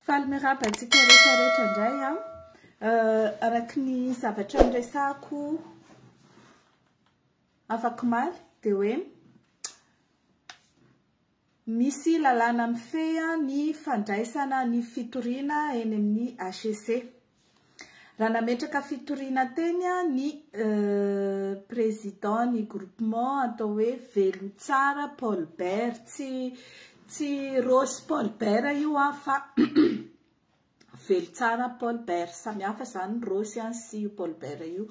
Faly miarahaba antsika rehetra rehetra indray an. Araka ny zavatra niresahako afakomaly dia hoe misy lalàna mifehy ny fandraisana ny fitoriana eny amin'ny HCC. Raha nametraka fitoriana teny ny président ny groupement atao hoe Velotsara Paul Bert, tsy tsy Rossy Paul Bert io an fa Velotsara Paul Bert, samy hafa izany Rossy sy io Paul Bert io.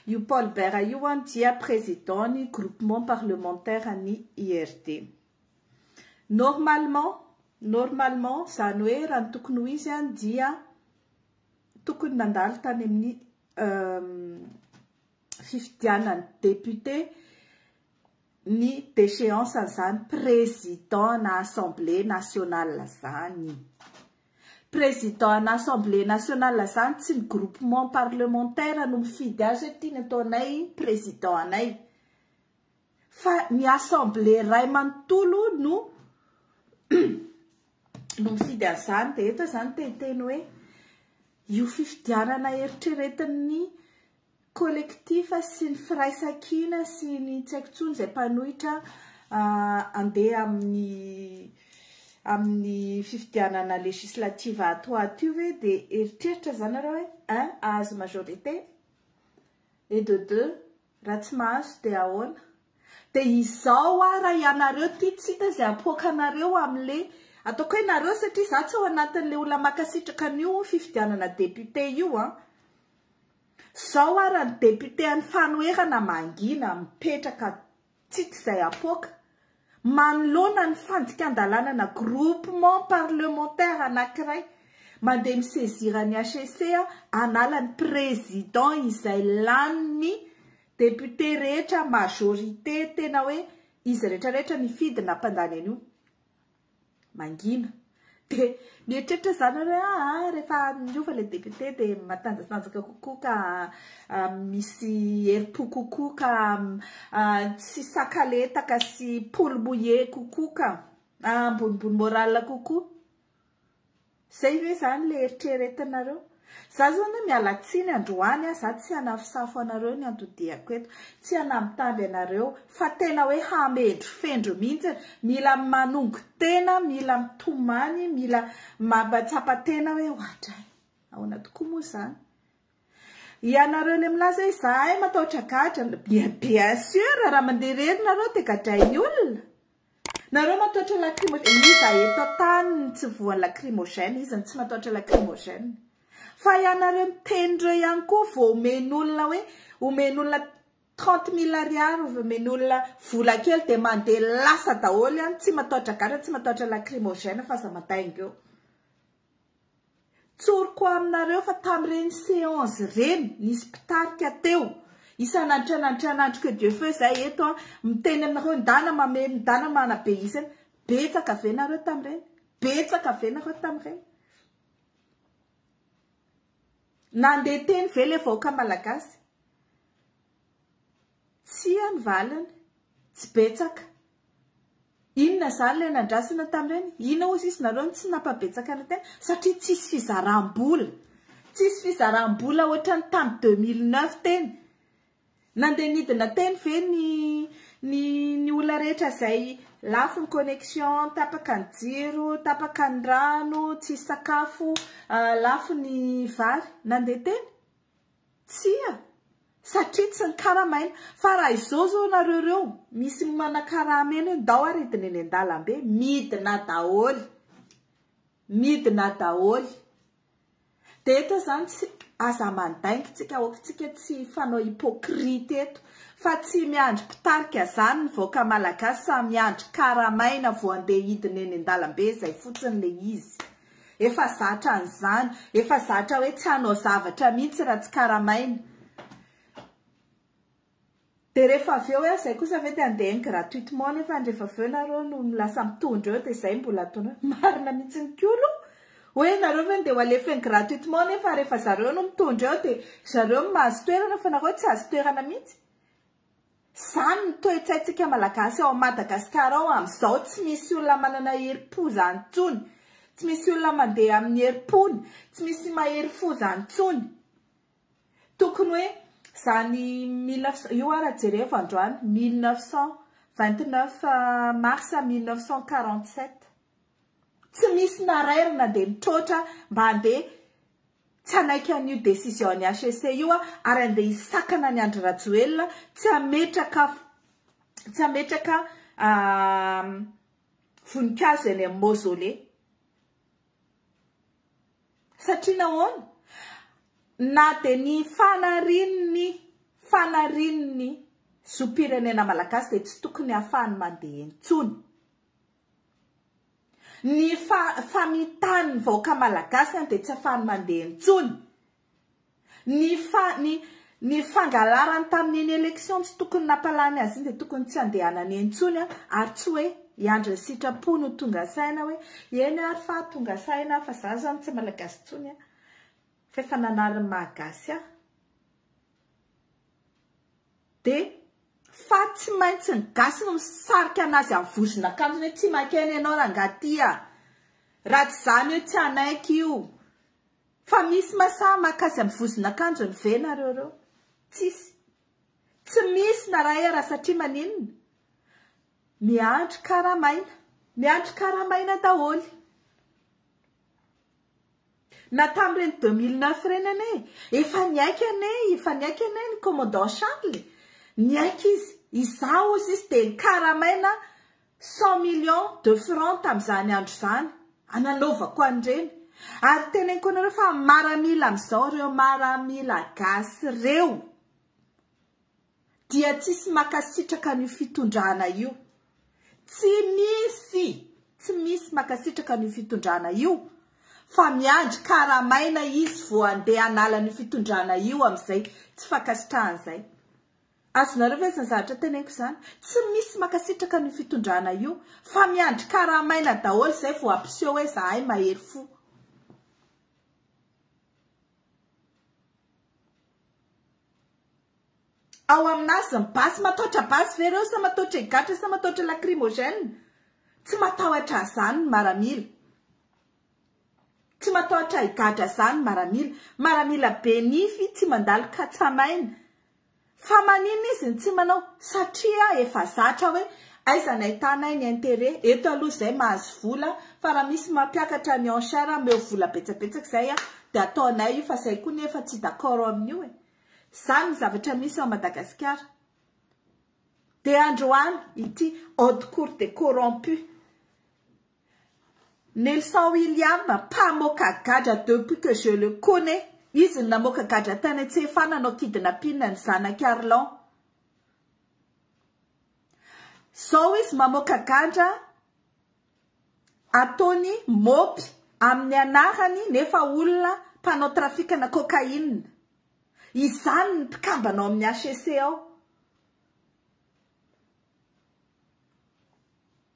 Io Paul Bert io an dia président ny groupement parlementaire ny IRD. Normalement, normalement izany hoe raha ny tokony ho izy an dia tokony nandalo tany amin'ny fifidianan'ny député ny déchéance an'izany président na assemblée nationale zany. Président na assemblée nationale zany tsy ny groupement parlementaire no mifidy azy hoe ty ny ataonay président anay. Fa ny assemblée ray manontolo no no mifidy an'izany. Dia eto izany teniteny hoe io fifidianana eritreretin'ny collectif sy ny firaisankina sy ny tsy haiko intsony izay mpanohitra andeha amin'ny amin'ny fifidianana législative ato ho ato io ve dia eritreritra izany nareo hoe un ahazo majorité et de deux Raha tsy mahazo dia ahoana? Dia izao ara ianareo ty tsy hita izay hapoaka anareo amle ataoko hoe nareo satria za tsy ao anatin'le olona makasitraka an'io fifidianana député io an! Zao ara ny député an'ny fanoherana mangina mipetraka tsy hita izay hapoaka manoloana ny fandikan-dalànana groupement parlementaire anankiray mandeha mi-saisir ny HCC hanala ny président izay lanin'ny député rehetra majorité tena hoe izy rehetra rehetra nifidy nampandany an'io. Mangina. Dia mieritreritra izany nareo hoe aa rehefa miova ilay député dia matanjatanjaka kokoa ka misy herim-po kokoa ka tsy sakaletaka sy poule mouillé kokoa ka ambonimbony moral kokoa. Zay ve zany le eritreretinareo? Za zao anie miala tsiny androany a, za tsy hanafosafo anareo ny antodiako eto, tsy hanambitamby anareo fa tena hoe hamendrofendro mihitsy, mila manongo tena, mila mitomany, mila mampatsapa tena hoe oadray, ahoana tokoa moa zany? Ianareo le milaza hoe izahay matahotra gadra, bien bien sûr raha mandeha irery nareo dia gadrain'ny olona. Nareo matahotra lacrymogène, iza eto an-tany no tsy voan'ny lacrymogène, iza no tsy matahotra lacrymogène. Fa ianareo miteny ireo ihany koa vao omen'olona hoe omen'olona 30 000 ariary, omen'olona vola kely dia mandeha lasa daholo ihany, tsy matahotra gadra, tsy matahotra lacrymogène fa aza mandainga eo. Tsoriko aminareo fa tamin'ireny séance ireny, nisy mpitarika teo, isan'andro isan'andro isan'andro que Dieu feu zay eto an, miteny aminareo ndana mamely, ndana manabe isany, betsaka ve nareo tamin'ireny? Betsaka ve nareo tamin'ireny? Nandeha teny ve le vahoaka malagasy? Tsia ny valiny, tsy betsaka. Inona izany ilay nandrasana tamin'ireny? Inona hozy izy nareo no tsy nampabetsaka ny tena? Satria tsisy fizaram-bola. Tsisy fizaram-bola ohatran'ny tamin'ny 2009 teny. Nandeha nidina teny ve ny ny ny olona rehetra izay lafo ny connexion, tapaka ny jiro, tapaka ny rano, tsisy sakafo, lafo ny vary. Nandeha teny? Tsia, satria tsy nikaramaina. Fa raha izao zao nareo ireo, misy manakarama eny hoe ndao ary hidina eny an-dalambe, midina daholo. Midina daholo. Dia eto izany tsy, aza mandainga tsika, aoka tsika tsy hifanao hypocrite eto. Fa tsy miandry mpitarika zany ny vahoaka malagasy sa miandry karamaina vao andeha hidina eny an-dalambe, izay fotsiny le izy. Efa zatra an'izany, efa zatra hoe tsy hanao zavatra mihitsy raha tsy karamaina. Dia rehefa avy eo hoe izay kosa ve dia handeha eny gratuitement nefa rehefa avy eo nareo no lasa mitondra eo dia izay mbola ataonareo. Marina mihitsy koa aloha. Hoe nareo ve dia ho alefa eny gratuitement nefa rehefa zareo no mitondra eo dia zareo no mahazo toerana fa nareo tsy azo toerana mihitsy. Zany ny toe-tsaintsika Malagasy ao Madagascar ao amin'izao tsy misy olona manana herim-po zany intsony. Tsy misy olona mandeha amin'ny herim-pony, tsy misy mahery fo izany intsony. Tokony hoe izany mille neuf cent, io ara jerevo androany, 1929 mars 1947. Tsy misy narairina nandeha nitroatra mba handeha tsy hanaiky an'io décision ny HCC io ary handeha hisakana an'i Andry Rajoelina tsy hametraka tsy hametraka voninkazo eny amin'ny mausolée. Satria nahoana? Na dia ny fanarian'ny fanarian'ny zom-pirenena malagasy dia tsy tokony hahafahany mandeha intsony. Ny famitany ny vahoaka malagasy dia tsy afahany mandeha intsony. Ny fa ny ny fangalarany tamin'iny élection tsy tokony nampalany azy iny dia tokony tsy handehanany intsony ary tsy hoe hiandry ny sitrapo no tonga saina hoe eny ary fa tonga saina aho fa za zany tsy malagasy intsony fa efa nanary ny maha gasy ahy. Dia fa tsy maintsy ny gasy no misarika anazy amin'ny vozon'akanjony hoe tsy makeny ianao rangahy ty a! Raha tsy izany io tsy hanaiky io. Fa misy masahy maka azy amin'ny vozon'akanjony ve nareo ireo? Tsisy. Tsy misy na ray ara satria maninona? Miandry karamaina. Miandry karamaina daholo. Na tamin'ireny 2009 ireny anie, efa niaiky anie, efa niaiky anie ny commandant Charles e! Niaiky izy, izaho hozy izy dia nikaramaina cent millions de francs tamin'izany andro izany, nanaovako an'ireny. Ary teneniko anareo fa maramila amin'izao ireo maramila gasy ireo dia tsisy makasitraka an'io fitondrana io. Tsy misy! Tsy misy makasitraka an'io fitondrana io fa miandry karamaina izy vao andeha hanala an'io fitondrana io amin'izay tsy fankasitrahana izay. Azonareo ve izany zavatra teneniko izany? Tsy misy makasitraka an'io fitondrana io fa miandry karamaina daholo izay vao hampiseho hoe zahay mahery fo. Ao aminazy ny basy, matahotra basy ve ireo sa matahotra higadra sa matahotra lacrymogène? Tsy matahotra an'izany ny maramila. Tsy matahotra higadra izany ny maramila. Maramila be nify tsy mandalo katsamaina. Fa maninona izy no tsy manao? Satria efa zatra hoe aiza no ahitanay ny intérêt, eto aloha izay mahazo vola fa raha misy mampiakatra ny enchère omeo vola betsabetsaka izay dia ataonay io fa izay koa nefa tsy d'accord amin'io e. Zany ny zavatra misy ao Madagasikara. Dia androany ity haute cour des corrompus. Nelson William mpamoaka gadra depuis que je le connais. Izy no namoaka gadra tany Antsefa nanao kidnapping ny zanak'i Arlan. Zao izy mamoaka gadra ataony mopy amin'ny anarany nefa olona mpanao trafikana cocaïne. Izany ny mpikambana ao amin'ny HCC ao.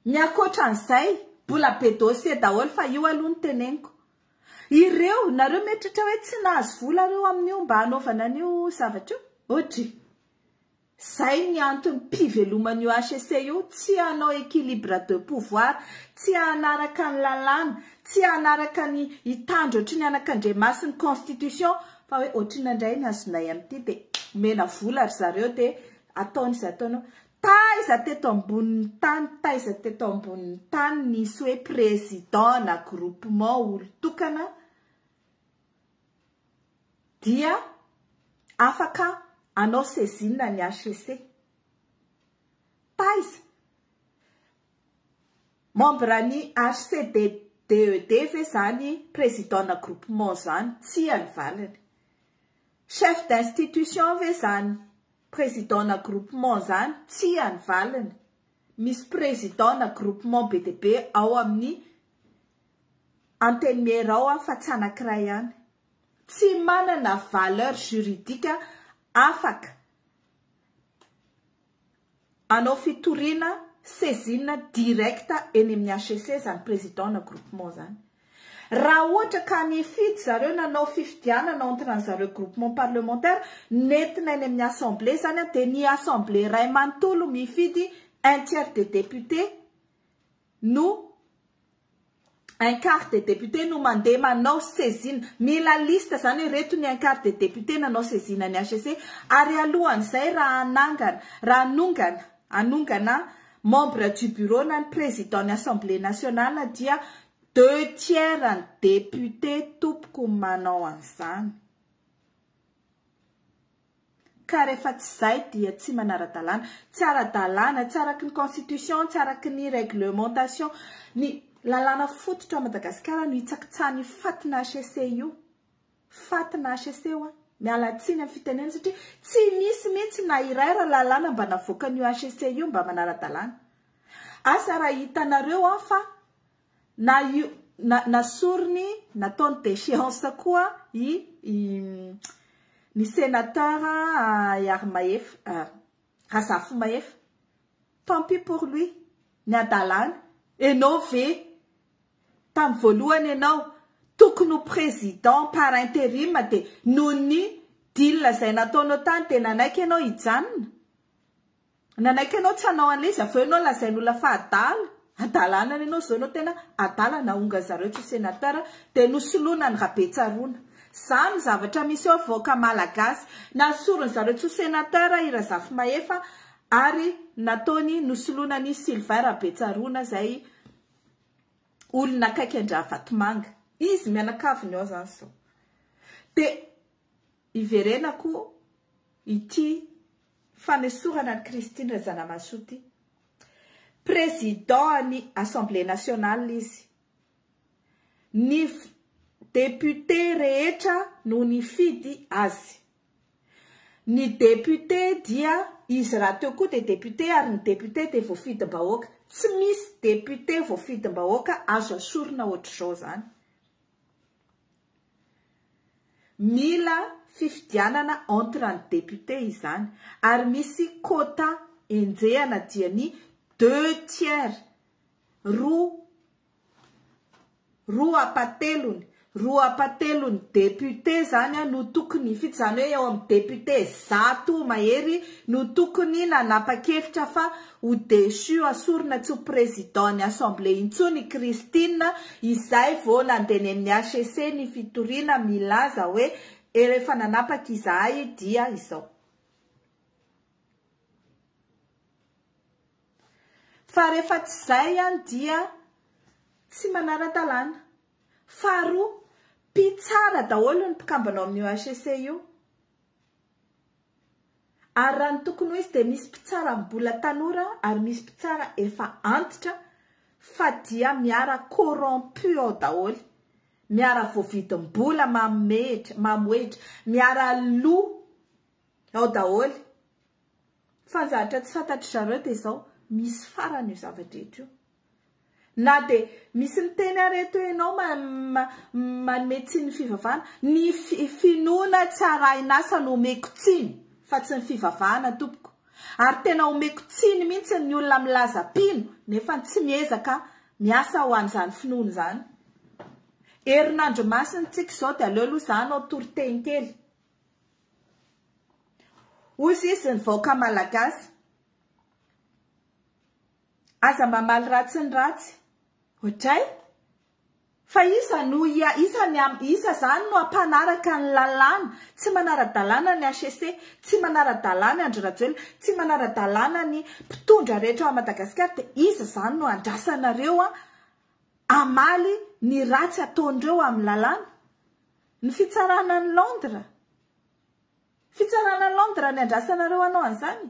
Ny ankoatran'izay, mbola be dossier daholo fa io aloha no teneniko. Ireo, nareo mieritreritra hoe tsy nahazo vola ireo amin'io mba hanaovana an'io zavatra io? Odry. Zay ny antony mpiveloman'io HCC io, tsy hanao equilibre de pouvoir, tsy hanaraka ny lalàna, tsy hanaraka ny hitandro ohatry ny anakandriamasy ny constitution fa hoe ohatr'inona indray ny azonay amin'ity dia omena vola ry zareo dia ataony izay ataony eo. Taiza teto ambonin'ny tany, taiza teto ambonin'ny tany nisy hoe président na groupement olon-tokana dia afaka hanao saisine ny HCC. Taiza? Membre ny HCDDED ve zany président na groupement zany? Tsia ny valiny. Chef d'institution ve zany président na groupement zany? Tsia ny valiny. Misy président na groupement be dia be ao amin'ny Antenimiera ao fa tsy anankiray ihany. Tsy manana valeur juridique afaka hanao fitoriana saisine directe eny amin'ny HCC izany président na groupement izany. Raha ohatra ka nifidy zareo nanao fifidianana entre an'zareo groupement parlementaire nentina eny amin'ny assemblée izany dia ny assemblée iray manontolo mifidy un tiers des députés no Un quart des députés no mandeha manao saisine. Mila liste zany hoe reto ny un quart des députés nanao saisine ny HCC ary alohan'izay raha hanangana, raha hanongana, hanongana membre du bureau na ny président ny assemblée nationale dia deux tiers ny députés tompoko manao an'izany. Ka rehefa tsy izay dia tsy manara-dalàna. Tsy ara-dalàna, tsy araky ny constitution, tsy araky ny réglementation, ny lalàna fototra ao Madagasikara no hitsakitsahan'io fatina HCC io. Fatina HCC hoa. Miala tsiny amin'ny fitenenana satria tsy misy mihitsy na iray raha lalàna mba navoakan'io HCC io mba manara-dalàna. Asa raha hitanareo an fa na io na nasoriny nataony déchéance koa i i ny sénateur Iharimahefa Razafimahefa tant pis pour lui ny hadalany enao ve tamin'ny voalohany enao tokony ho président par intérim dia noho ny deal izay nataonao tany dia nanaiky enao hijanona Nanaiky ianao tsy hanao an'ilay izy avy eo ianao lazain'olona fa adala, adalana any ianao zao ianao tena adala nahonga zareo tsy ho sénateur dia nosoloina an'i Rabetsaroana. Zany ny zavatra misy eo vahoaka malagasy. Nasoriny zareo tsy ho sénateur i Razafimahefa ary nataony nosoloina an'i Sylvain Rabetsaroana izay olona akaiky an-dRavatomanga. Izy mianakavy ny ao zany zao. Dia iverenako ity fanesorana an'i Christine Razanamahasoa ity. Président an'ny Assemblée nationale izy. Ny député rehetra no nifidy azy. Ny député dia izy rahateo koa dia député ary ny député dia voafidim-bahoaka. Tsy misy député voafidim-bahoaka azo asorina ohatr'izao izany. Mila fifidianana entre ny député izany ary misy quota enjehana dia ny deux tiers, roa roa ampatelony, roa ampatelon'ny député zany no tokony hifidy, izany hoe eo amin'ny député 100 mahery no tokony nanapa-kevitra fa ho déchu, asorina tsy ho président ny assemblée intsony i Christine, izay vao nandeha ny amin'ny HCC ny fitoriana milaza hoe rehefa nanapaka izahay dia izao. Fa rehefa tsy izay dia tsy manara-dalàna. Faharoa, mpitsara daholo ny mpikambana ao amin'io HCC io. Ary raha ny tokony ho izy dia misy mpitsara mbola tanora ary misy mpitsara efa antitra fa dia miara corrompu ao daholo. Miara voavidim-bola mamehitra, mamohehitra, miara lo ao daholo. Fa ny zavatra tsy fantatry zareo dia izao, misy farany io zava-drehetra io. Na dia misy miteny ary eto hoe ianao manome tsiny ny fivavahana, ny finoana tsy arahin'asa no omeko tsiny fa tsy ny fivavahana tompoko. Ary tena omeko tsiny mihitsy ny olona milaza mpino nefa tsy miezaka miasa ho an'izany finoana izany. Herinandro masina tsika izao dia aleo aloha za hanao toriteny kely. Hoy izy ny vahoaka malagasy. Aza mamaly ratsy ny ratsy. Ohatray? Fa iza no iza ny iza zany no hampanaraka ny lalàna? Tsy manara-dalàna ny HCC, tsy manara-dalàna i Andry Rajoelina, tsy manara-dalàna ny mpitondra rehetra ao Madagasikara dia iza zany no andrasanareo hamaly ny ratsy ataon'ireo amin'ny lalàna? Ny fitsarana any Londres? Fitsarana any Londres ny andrasanareo hanao an'izany?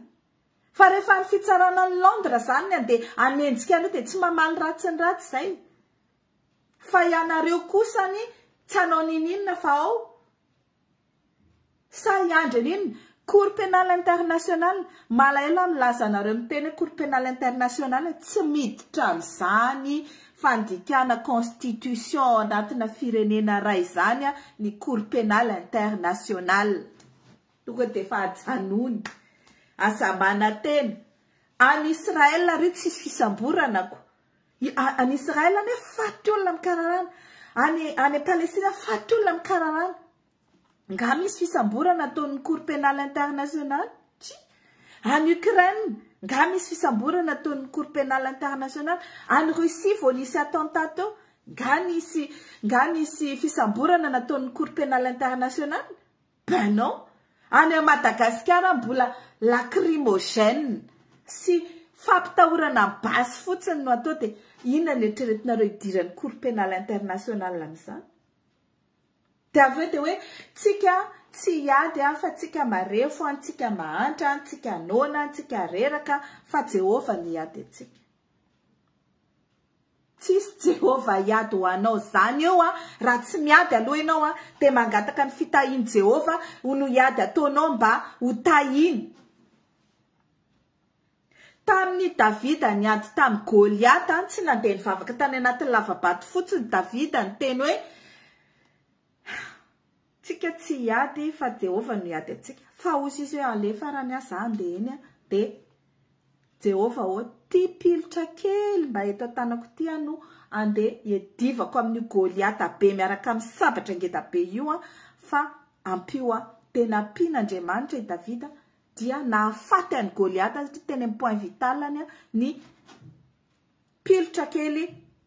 Fa rehefa any fitsarana any Londres zany ny andeha hanenjika anareo dia tsy mamaly ratsy ny ratsy izay. Fa ianareo kosany tsy hanao ninininona fa ao sa hiandry an'inona? Cour pénale internationale, malahelo aho milaza anareo miteny hoe cour pénale internationale tsy miditra amin'izany fandikana constitution ao anatina firenena iray izany ny cour pénale internationale. Tonga dia efa ajanony. Aza manantena. Any Israël ry tsisy fisamborana ko. Any Israël anie faty olona mikararana. Any any Palestine faty olona mikararana. Nga misy fisamborana ataon'ny Cour pénale internationale? Tsia. Any Ukraine, nga misy fisamborana ataon'ny Cour pénale internationale? Any Russie vao nisy attentat teo. Nga nisy nga nisy fisamborana nataon'ny cour pénale internationale? Ben non! Any à Madagasikara mbola lacrymogène sy fampitahorana basy fotsiny no atao dia inona no eritreretinareo hidiran'ny cour pénale internationale amin'izany? Dia avy eo dia hoe tsika tsy hiady an fa tsika marefo an, tsika mahantra an, tsika noana an, tsika reraka fa Jehovah no hiady antsika. Tsisy Jehovah hiady ho anao zany eo an, raha tsy miady aloha ianao an, dia mangataka ny fitahian'i Jehovah ho no hiady ataonao mba ho tahiny. Tamin'i Davida niady tamin'i Goliata, tsy nandeha nivavaka tany anatin'ny lava-bato fotsiny Davida niteny hoe, Tsika tsy hiady fa Jehovah no hiady antsika. Fa hozy izy hoe alefa ary any aho za handeha eny an, dia Jehovah ô, ty pilotra kely mba eto an-tanako ty aho no andeha hiadivako amin'io Goliata be miaraka amin'ny sabatra ngeda be io an, fa ampio aho. Dia nampian'Andriamanitra i Davida dia nahafaty an'i Goliata satria teny amin'ny point vital-ny ny pilotra kely,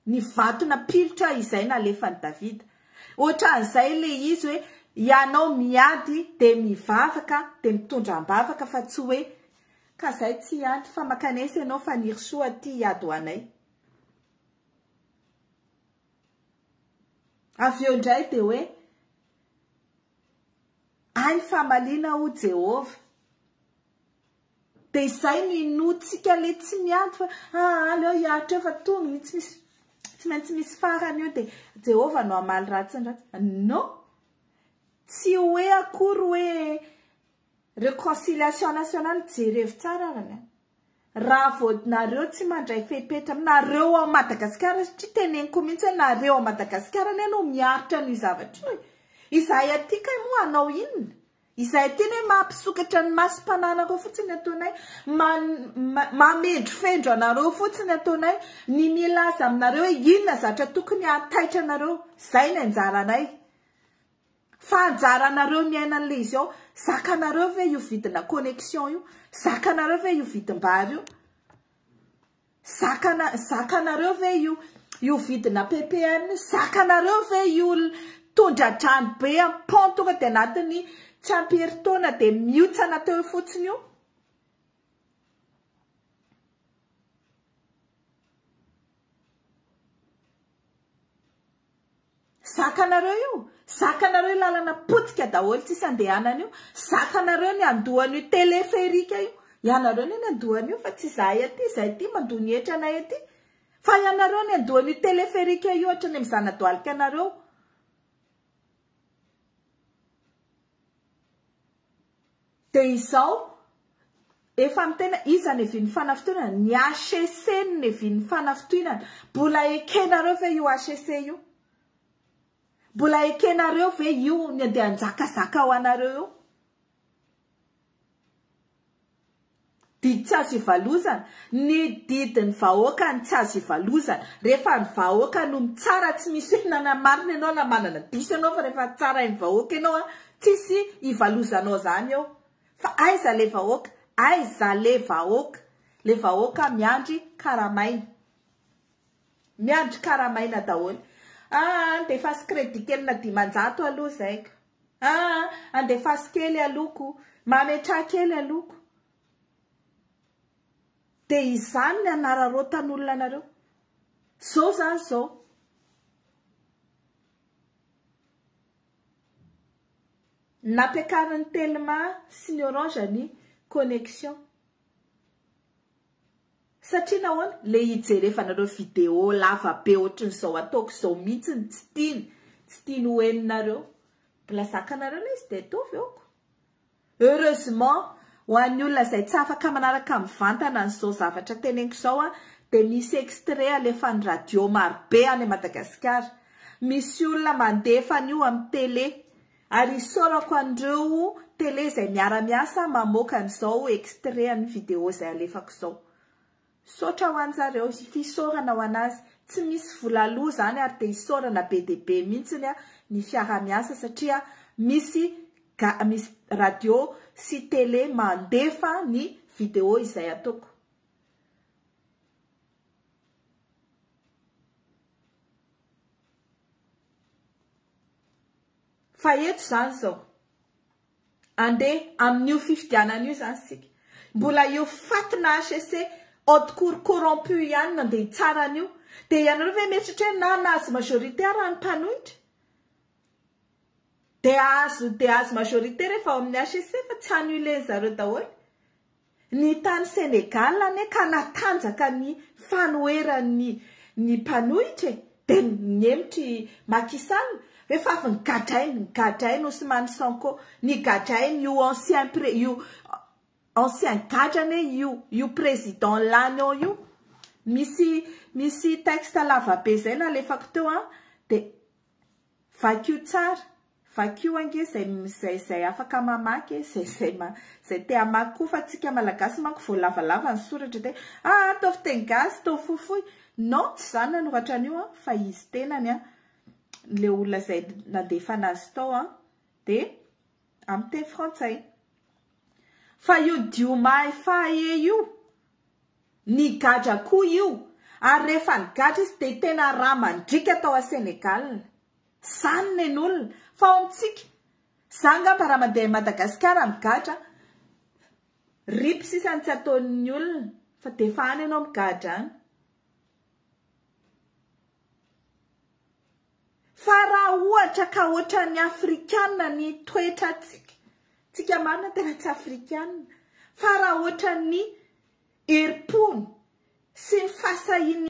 ny vatona pilotra izay nalefan'i Davida. Ohatran'izay ilay izy hoe ianao miady dia mivavaka dia mitondra am-bavaka fa tsy hoe ka zay tsy hiady fa mankanesa ianao Fanirisoa aty hiady ho anay. Avy eo indray dia hoe Hay famaliana hoy Jehovah. Dia izay no inoantsika ilay tsy miady fa aa aleo hiaritra eo fa tonga ny tsy misy tsy maintsy misy farany io dia Jehovah no hamaly ratsy ny ratsy. Non! Tsy hoe akory hoe reconciliation nationale jerevo tsara ary an. Raha vao nareo tsy mandray fepetra, nareo ao Madagasikara satria teneniko mihitsy hoe nareo ao Madagasikara anie no miaritra an'io zavatra io e. Izahay aty kay moa hanao inona? Izahay aty anie mampisokatra ny masom-pananareo fotsiny ataonay, mamendrofendro anareo fotsiny ataonay, ny milaza aminareo hoe inona zavatra tokony hahataitra anareo, izay ny anjaranay. Fa anjaranareo miaina an'ilay izy ao, zakanareo ve io vidina connexion io? Zakanareo ve io vidim-bary io? Zakana, zakanareo ve io io vidina ppn io? Zakanareo ve io tondra-drano be amin'ny pont tonga dia anatin'ny tsy ampy herintaona dia miotsana teo fotsiny io? Zakanareo io, zakanareo io lalana potika daholo tsisy andehanana io, zakanareo ny handoa an'io téléphérique io, ianareo anie ny handoa an'io fa tsy izahay aty, izahay aty mandoa ny hetranay aty, fa ianareo ny handoa an'io téléphérique io hatrany amin'ny zana-dohalikanareo. Dia izao, efa miteny iza nevian'ny fanafitohinana? Ny HCC no nevian'ny fanafitohinana. Mbola ekenareo ve io HCC io? Mbola ekenareo ve io ny andeha hanjakazaka ho anareo io? Didy tsy azo ivalozana. Ny didin'ny vahoaka no tsy azo ivalozana. Rehefa ny vahoaka no mitsara tsy misy hoe nanamarina ianao na manana diso ianao fa rehefa tsarain'ny vahoaka ianao an, tsisy ivalozanao zany eo. Fa aiza le vahoaka? Aiza le vahoaka? Le vahoaka miandry karamaina. Miandry karamaina daholo. Ah, andefaso crédit kelina 500 aloha zay ka. Ah, andefaso kely aloha ko. Mametraha kely aloha ko. Dia izany ny anararaotan'olona anareo. Zao zany zao. Nampiakarin'ny Telma sy ny Orange ny connexion. Satria nahoana? Le hijerevanareo vidéo lava be ohatrin'izao ataoko izao mihitsy no tsy tiany, tsy tiany ho henonareo. Mbola zakanareo ilay izy dia ataovy aoko. Heureusement ho an'ny olona izay tsy afaka manaraka mivantana an'izao zavatra teneniko izao dia misy extrait alefan'ny radio marobe any Madagasikara. Misy olona mandefa an'io amin'ny télé. Ary isaorako an'ireo télé izay miara-miasa mamoaka an'izao extrait an'ny vidéo izay alefako izao. Misaotra ho anjareo, fisaorana ho anazy. Tsy misy vola aloa izany ary dia isaorana be dia be mihitsiny ny fiarahamiasa satria misy misy radio sy télé mandefa ny vidéo izay ataoko. Fa eto izany izao, andeha amin'io fifidianana io izany isika. Mbola io fatina HCC haute cour corrompu ihany no andeha hitsara an'io. Dia ianareo ve mieritreritra hoe na nahazo majorité ara ny mpanohitra? Dia azo dia azo majorité rehefa ao amin'ny HCC fa tsy annuler zareo daholo. Ny tany Sénégal anie ka natanjaka ny fanoheran'ny ny mpanohitra e! Dia nihemotra i Macky Sall rehefa avy nigadrainy, nigadrainy Ousmane Sonko, nigadrainy io ancien pré io ancien gadra anie io io président lany ao io. Misy misy texte lavabe izay nalefako teo an, dia Vakio tsara, vakio ange zay zay zay afaka mamaky e, zay zay ma zay te hamaky koa fa tsika malagasy manko vao lavalava ny soratra de ah ataovy teny gasy, ataovy fohifohy, non tsy za nanoratra an'io an fa izy tenany an, le olona zay nandefa anazy tao an de amin'ny teny frantsay. Fa io Diomaye Faye io Nigadra koa io, ary rehefa nigadra izy dia tena rà mandriaka tao a Sénégal. Zany nen'olona. Fa ao amintsika, za angamba raha mandeha any Madagasikara migadra, rip sisa no tsy ataon'ny olona, fa dia efa any ianao migadra any. Fa raha ohatra ka ohatran'ny afrikana ny toetrantsika, tsika marina tena tsy afrikana, fa raha ohatran'ny herim-pony sy ny fahasahian'ny.